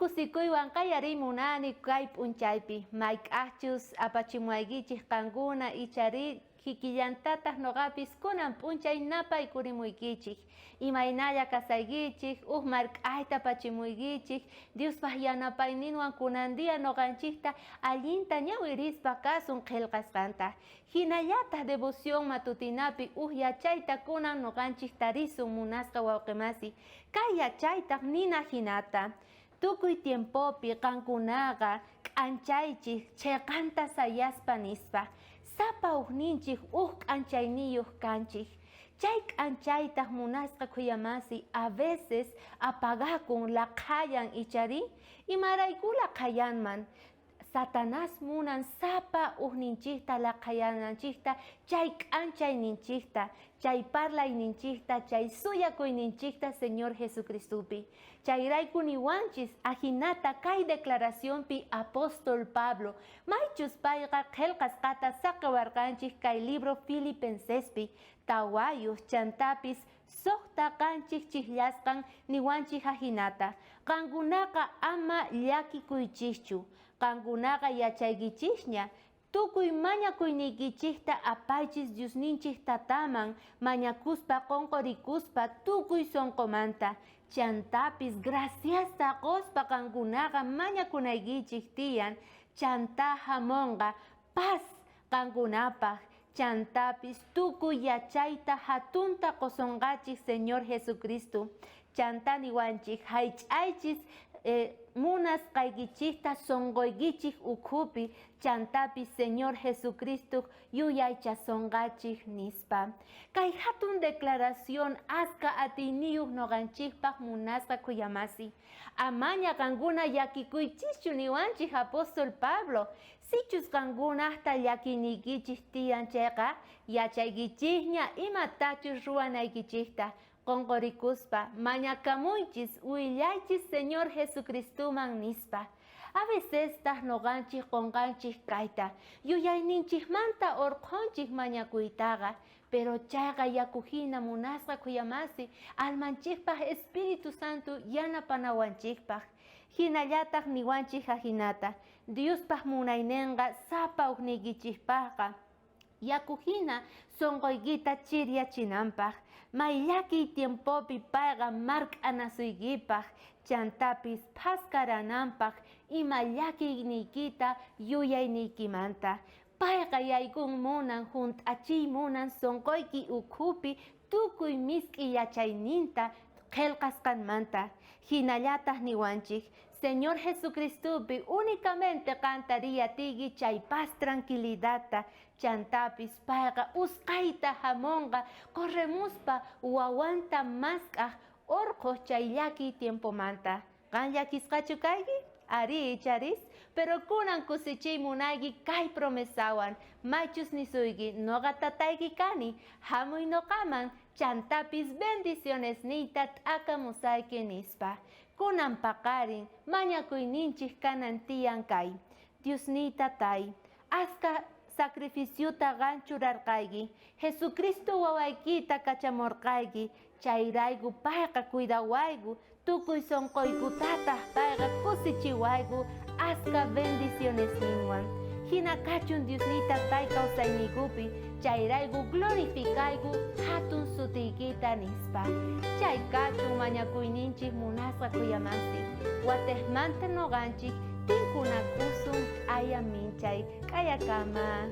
kusikuywan qayariy munani kay p'unchaypi, mayk'ajchus apachimuwaykichej qankuna icharí kikillantataj noqapis kunan p'unchay napaykurimuykichej. Imaynalla kasaykichej, uj mark'ayta apachimuykichej, Diospaj yanapayninwan kunan día noqanchejta allinta ñawirispa kasun qhelqasqanta. Jinallataj devoción matutinapi uj yachayta kunan noqanchej tarisun munasqa wawqemasi. Kay yachaytaj nina jinata, Tukuy tiempopi qankunaqa k'anchaychej cheqanta sayaspa nispa. Sapa ujninchej uj k'anchayniyoj kanchej. Chay k'anchaytaj munasqa khuyamasi a veces apagakun, laqhayan icharí? Imaraykú laqhayanman? Satanás munan sapa ujninchejta laqhayananchejta chay k'anchayninchejta, chay parlayninchejta, chay suyakuyninchejta Señor Jesucristopi. Chayrayku niwanchis ajinata kay declaracionpi apóstol Pablo, maychus payqa qhelqasqata saqewarqanchej kay libro Filipensespi, tawayoj chantapis Sojta qanchej chijllasqan niwanchej ajinata, Qankunaqa ama llakikuychejchu, qankunaqa yachaykichisña, tukuy mañakuyniykichejta apaychis Diosninchej Tataman mañakuspa qonqorikuspa tukuy sonqomanta, chantapis graciasta qospa qankunaqa mañakunaykichej tiyan, chantá jamonqa paz qankunapaj, chantapis tukuy yachayta jatunta qosonqachej Señor Jesucristo. Chantá niwanchej, Jaych'aychis munasqaykichejta sonqoykichej ukhupi, chantapis Señor Jesucristoj yuyaychasonqachej, nispa. Kay jatun declaración askha atiyniyoj noqanchejpaj munasqa khuyamasi. Amaña qankuna llakikuychischu niwanchej apóstol Pablo, Sichus qankunajta llakiyniykichej tiyan chayqa, yachaykichejña imatachus ruwanaykichejta qonqorikuspa mañakamuychis, willaychis Señor Jesucristoman, nispa. A vecestaj noqanchej qonqanchej kayta, yuyayninchejmanta orqhonchej mañakuytaqa, pero chayqa yaku jina munasqa khuyamasi almanchejpaj Espíritu Santo yanapanawanchejpaj. Jinallataj niwanchej ajinata, Diospaj munaynenqa sapa ujniykichejpajqa yaku jina sonqoykita chiryachinanpaj, may llakiy tiempopi payqa mark'anasuykipaj, chantapis phaskarananpaj ima llakiyniykita yuyayniykimanta. Payqa yaykun munan, junt'achiy munan sonqoyki ukhupi tukuy misk'i yachayninta qhelqasqanmanta. Jinallataj niwanchej, Señor Jesucristopi únicamente qanta riyatiyki chay paz tranquilidadta, chantapis payqa usqhayta jamonqa corremuspa wawanta mask'aj orqhoj chay llakiy tiempomanta. Qan llakisqachu kayki? Arí, icharis. Pero kunan kusichiy munayki kay promesawan, maychus nisuyki, noqa tatayki kani, jamuy noqaman, chantapis bendicionesniyta t'akamusayki, nispa. Kunan paqarin, mañakuyninchej kanan tiyan kay, Diosniy Tatay, askha sacrificiota qan churarqayki, Jesucristo wawaykita kachamorqayki, chayrayku payqa cuidawayku, tukuy sonqoykutataj payqa kusichiwayku askha bendicionesninwan. Jina kachun Diosniy Tatay kawsayniykupi, chayrayku glorificayku jatun sutiykita, nispa. Chay kachun mañakuyninchej munasqa khuyamasi, watejmanta noqanchej tinkunakusun q'aya minchay k'ayakama.